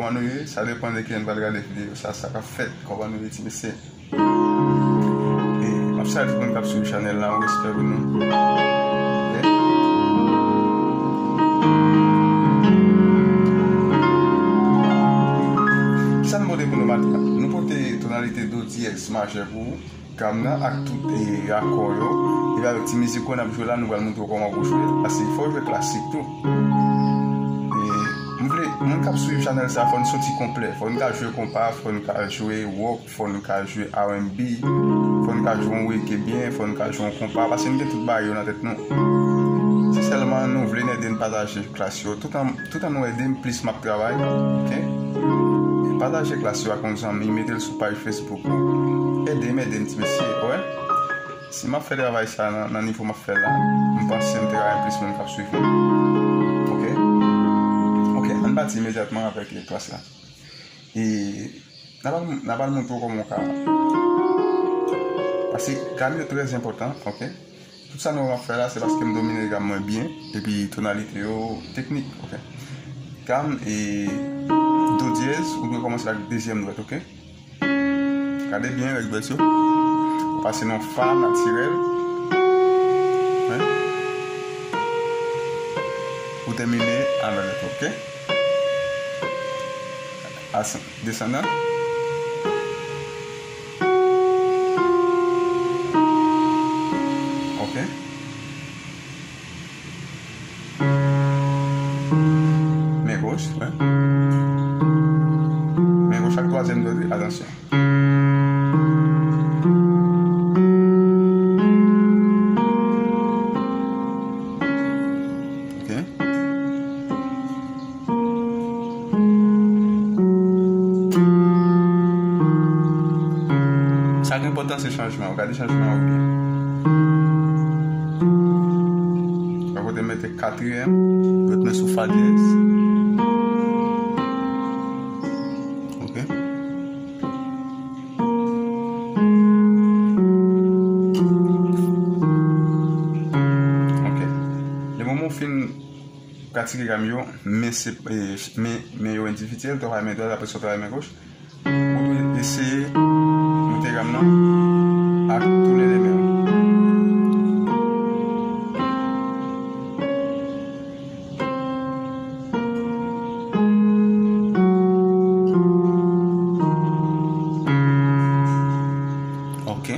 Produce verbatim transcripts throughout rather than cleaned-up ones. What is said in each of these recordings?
Kòman nou ye? Sa depann de kijan n pral gade videyo sa, sa k ap fèt. Kòman nou ye, ti mesye? E m ap salye tout moun k ap swiv chanèl la, yon respè pou nou. Ok? Kisa nou pote pou nou maten an? Nou pote tonalite do dyèz majè pou ou. Gam nan ak tout, e, akò yo. Epi avèk ti mizik yo n ap jwe la, nou pral montre w kòman pou jwe l. Paske fò w jwe klasik tou. E, m vle, moun k ap swiv chanèl sa, fò n soti konplè. Fò n ka jwe konpa, fò n ka jwe wòk, fò n ka jwe R and B, fò n ka jwe yon reggae byen, fò n ka jwe yon konpa. Paske n gen tout bagay yo nan tèt nou. Se sèlman nou vle n ede n pataje klas yo. Tout an Tout an nou ede m, plis m ap travay, ok? Pataje klas yo ak yon zanmi, mete l sou paj Facebook ou. Ede m, ede m, ti mesye, wè. Si m ap fè travay sa nan, nan nivo m ap fè la, m panse m te ka gen plis moun k ap swiv mwen. Ok? Ok, ann pati imedyatman avèk, e, klas la. E n ap al, n ap al montre w kòman w ka. Paske gam yo trè enpòtan, ok? Tout sa nou wè m ap fè la, se paske m domine gam mwen byen, epi tonalite yo teknik, ok? Gam e do dyèz, ou dwe kòmanse ak dezyèm dwèt, ok? Gade byen règ dwèt yo. Ou pase nan fa natirèl. Hein? Ou tèmine a la lèt, ok? Asan-, desandan. Ok. Men goch, wi. Men goch ak twazyèm dwèt, wi, atansyon. Ok. Sa ki enpòtan se chanjman. Ou gade chanjman an byen. Sa kote m mete katriyèm, dwèt mwen sou fa dyèz. Ok. Ok. Lemoman w fin pratike gam yo, men se, e, men, men yo endividyèl, travay men dwat, apre sa w travay men goch. Ou dwe eseye monte gam nan ak tou lè de men w. Ok.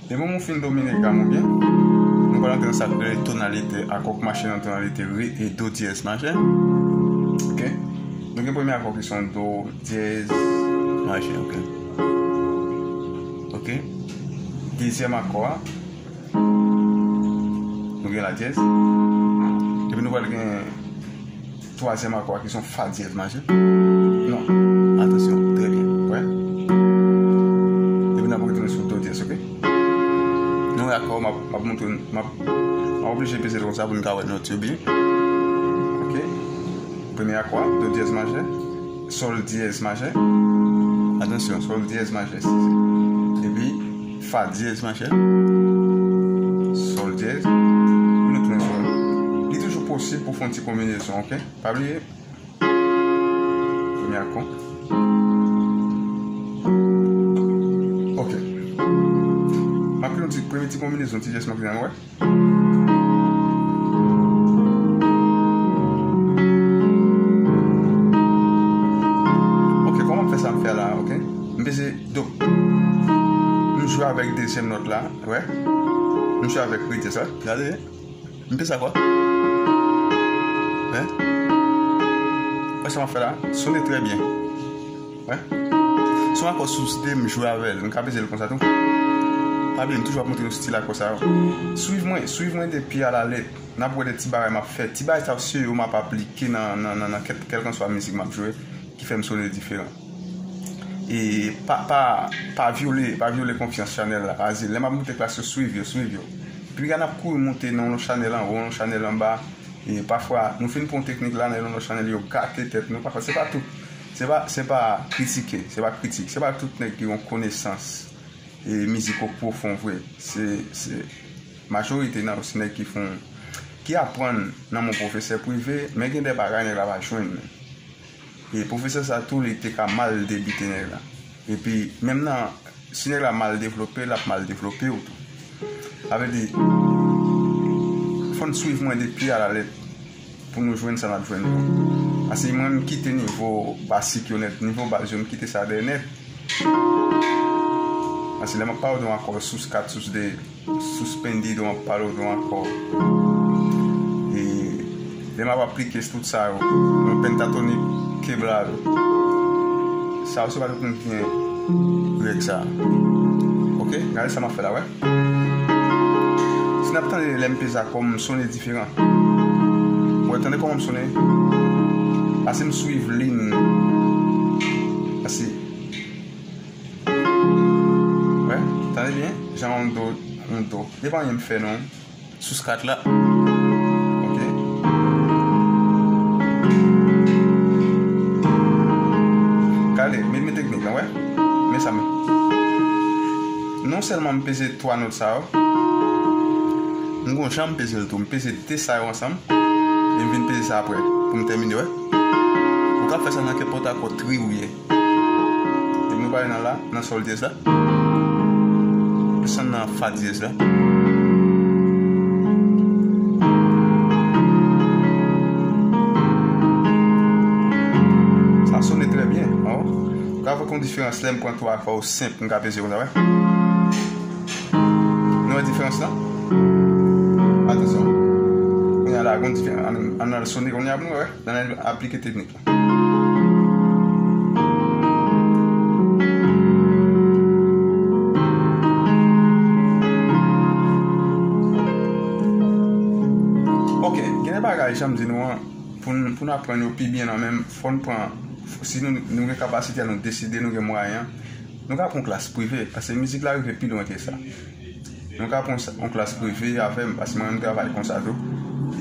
Depi w fin domine gam ou byen, nou pral antre nan sa k rele tonalite akò k mache nan tonalite re e do dyèz majè. Ok? Nou gen premye akò ki se yon do dyèz majè, ok? Ok? Dezyèm akò a, nou gen la dyèz. Epi nou pral gen twazyèm akò a ki se yon fa dyèz majè. Non, atansyon, trè byen. Wè. Epi n ap retounen sou do dyèz, ok? Nou wè akò, m ap, m ap montre, m ap, m ap oblije peze l konsa pou n ka wè nòt yo byen. Ok. Premye akò a, do dyèz majè, sòl dyèz majè. Atansyon, sòl dyèz majè, si, si. Epi, fa dyèz majè, sòl dyèz. Epi nou tounen sòl. Li toujou posib pou fè yon ti konbinezon, ok? Pa bliye. Premye akò. Ok. M ap fè yon ti, premye ti konbinezon, ti dyèz m ap fè an, wè. Ok, kòman m fè sa m fè la, ok? M peze do. M jwe avèk dezyèm nòt la, wè. M jwe avèk re dyèz la. Gade. M peze akò. Wè. Wè sa m ap fè la? Sone trè byen. Wè. Se yon akò sous de, m jwe avè l. M ka peze l konsa tou. Pa bliye, m toujou ap montre nou stil akò sa yo. Swiv mwen, swiv mwen de pye a la lèt. N ap wè de ti bagay m ap fè. Ti bagay sa yo, se yo m ap aplike nan, nan, nan, nan kèl, kèlkanswa mizik m ap jwe, ki fè m sone diferan. E pa, pa, pa vyole, pa vyole konfyans chanèl la. Azi, lè m ap monte klas yo, swiv yo, swiv yo. Piga n ap kouri monte nan yon chanèl anwo, yon chanèl anba. E pafwa, nou fin pran yon teknik la, nan yon lòt chanèl, yo gate tèt nou. Pafwa, se pa tout, se pa, se pa kritike, se pa kritik. Se pa tout nèg ki gen yon konesans, e, miziko pwofon vre. Se, se, majorite nan yo, se nèg ki fè yon, ki aprann nan men yon pwofesè prive, men gen de bagay nèg la pa jwenn. E pwofesè sa tou, li te ka mal debite nèg la. Epi, menm nan, si nèg la mal devlope, l ap mal devlope w tou. Sa vle di, fò n swiv mwen de pye a la lèt pou nou jwenn sa n ap jwenn yo. Paske mwen, m kite nivo basik yo nèt, nivo baz yo, m kite sa dèyè nèt. Paske lè m ap pale w de yon akò sous kat, sous de, sous pendidon, m ap pale w de yon akò. E lè m ap aplike tout sa yo, yon pentatonik kebral. Sa yo, se pa tout moun ki gen règ sa. Oke, gade sa m ap fè la, wè. Si n ap tande lè m peze akò, m sonnen diferan. Ou wè, tande kòman m sonnen? Paske m swiv liy. Paske, wè, tande byen, jan yon do, yon do. Se pa anyen m fè non. Sous kat la. Oke. Gade, men, men teknik la, wè. Men sa men. Non sèlman m peze twa nòt sa yo, m gon jan m peze l tou. M peze de sa yo ansanm, e m vin peze sa apre, pou m tèmine, wè. Ou ka fè sa nan kenpòt akò tri ou ye. Depi nou pale nan la, nan sòl dyèz la. Desann nan fa dyèz la. Sa sonnen trè byen, oh. Ou ka wè yon diferans lè m pran twa akò senp, m ka peze konsa, wè. Nou wè diferans lan? Atansyon. Kounye a la, gon diferans. Ann, ann al sonnen kounye a pou nou wè. Ann al aplike teknik la. Ok, gen de bagay, jan m di nou an, pou n, pou n aprann yo pi byen nan menm, fò n pran, si nou, nou gen kapasite a, nou deside, nou gen mwayen an, nou ka pran yon klas prive, paske mizik la rive pi lwen ke sa. Nou ka pran sa, yon klas prive avè m, paske mwen menm m travay konsa tou.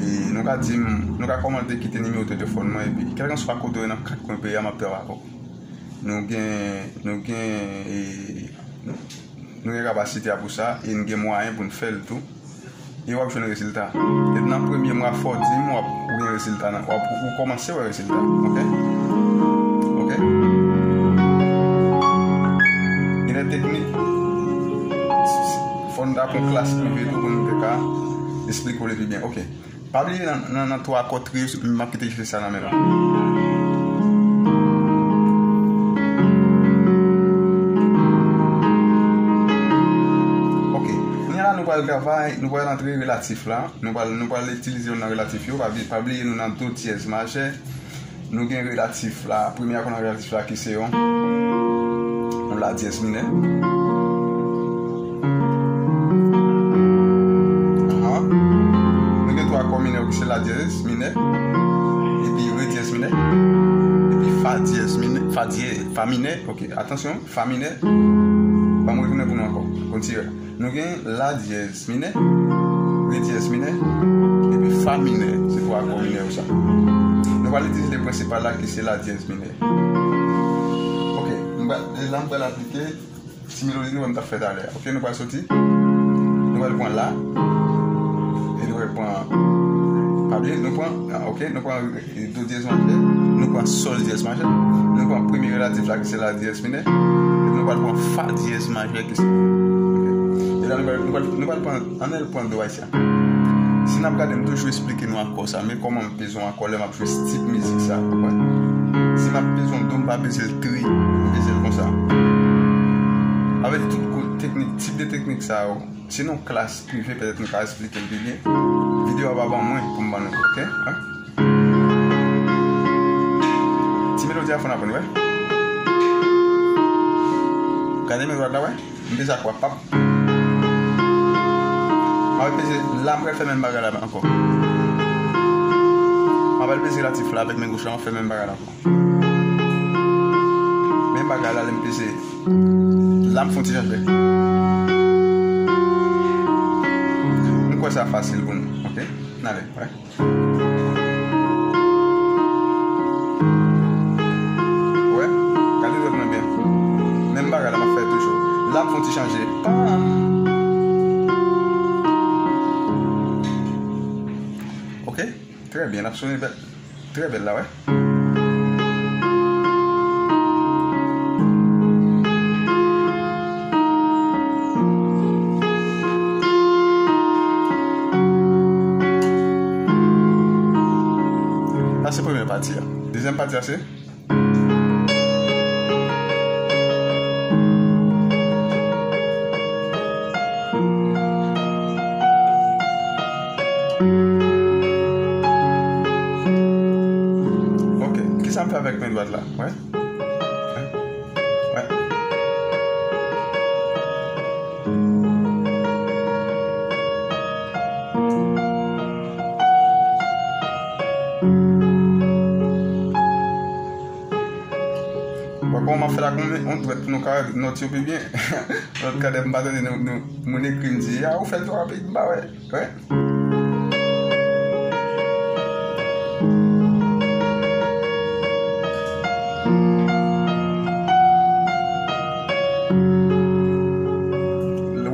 E nou ka di m, nou ka kòmante, kite nimewo telefòn mwen, epi kèlkanswa kote w ye nan kat kwen peyi a, m ap travay avè w. Nou gen, nou gen, e, nou, nou gen kapasite a pou sa, e n gen mwayen pou n fè l tou. E w ap jwenn rezilta. Depi nan premye mwa, fò w di m w ap, ou gen rezilta nan, w ap, ou kòmanse wè rezilta. Ok? Ok? Gen de teknik. Fò n ta pran klas prive tou pou n te ka esplike w li pi byen. Ok. Pa bliye nan, nan, nan twa akò tri yo, m ap kite jis sa nan men nou. Ok. Kounye a la, nou pral travay, nou pral antre relatif la. Nou pral, nou pral itilize youn nan relatif yo. Pa bli-, pa bliye nou nan do dyèz majè. Nou gen relatif la, premye akò nan relatif la ki se yon, yon la dyèz minè. Ahan. Nou gen twa akò minè ki se la dyèz minè, epi re dyèz minè, epi fa dyèz minè, fa dyèz, fa minè. Ok, atansyon, fa minè. Ban m retounen pou nou ankò. Kontinye. Nou gen la dyèz minè, re dyèz minè, epi fa minè. Se twa akò minè yo sa. Nou pral itilize le prensipal la ki se la dyèz minè. Ok, m pral, e la m pral aplike ti melodi nou wè m t ap fè talè a. Ok, nou pral soti. Nou pral pran la. E nou pral pran, pa bliye, nou pran, ah, ok, nou pran e do dyèz majè, nou pran sòl dyèz majè, nou pran premye relatif la ki se la dyèz minè, epi nou pral pran fa dyèz majè ki se. Ok. E la nou pral, nou pral, nou pral pran, ann al pran do ayisyen. Si n ap gade, m toujou esplike nou akò sa, men kòman m peze yon akò lè m ap jwe tip mizik sa, ou konprann? Si m ap peze yon do, m pa peze l tri, m peze l konsa. Avèk tout kou teknik, tip de teknik sa yo, se nan klas prive, petèt m ka esplike l pi byen. Videyo a pa ban mwen pou m ban nou, ok? Hein? Ti melodi a fò n aprann, wè. Gade men dwat la, wè. M peze ak w ap pap. M ap peze la, m pral fè menm bagay la ankò. M ap al peze relatif la avèk men goch la, m ap fè menm bagay la ankò. Menm bagay la, lè m peze la, m fè yon ti chanje. M kwè sa fasil pou nou, ok? N ale, wè. Wè, gade dwèt mwen byen. Menm bagay la, m ap fè toujou. La, m fè yon ti chanje. Pam! Trè byen, l ap sonnen bèl. Trè bèl la, wè. Sa se premye pati a. Dezyèm pati a se Ok, kisa m fè avèk men dwat la? Wè. Wè. Wè kòman m ap fè l ak yon, yon dwèt pou nou ka nòt yo pi byen. Lòt kadè m pa tande nou, nou, moun ekri m di, "A, ou fè l twò rapid, m pa wè." Wè.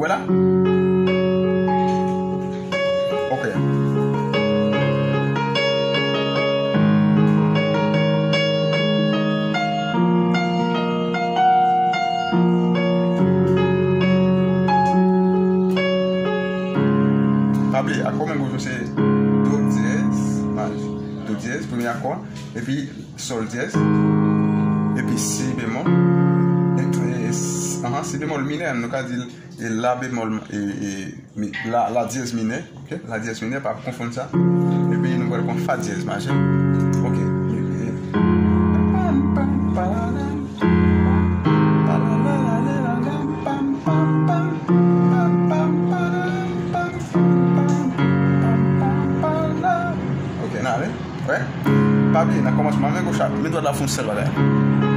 Wè la? Ok. Pa bliye, akò men gwo yo se do dyèz maj. Do dyèz, premye akò, epi sòl dyèz, epi si bemòl, e, e, s-, ahan, si bemòl minè, nou ka di l, e, la bemòl, e, e, mi-, la, la dyèz minè, ok? La dyèz minè, pa konfonn sa. Epi nou pral pran fa dyèz majè. Ok. E, e, pam, pam, pararam, pararararam, pam, pam, pam, pam, pam, pararam, pam, pam, pam, pam, pam, pararam. Ok, n ale. Wè. Pa bliye, nan kòmansman, men goch la, men dwat la fè yon sèl bagay.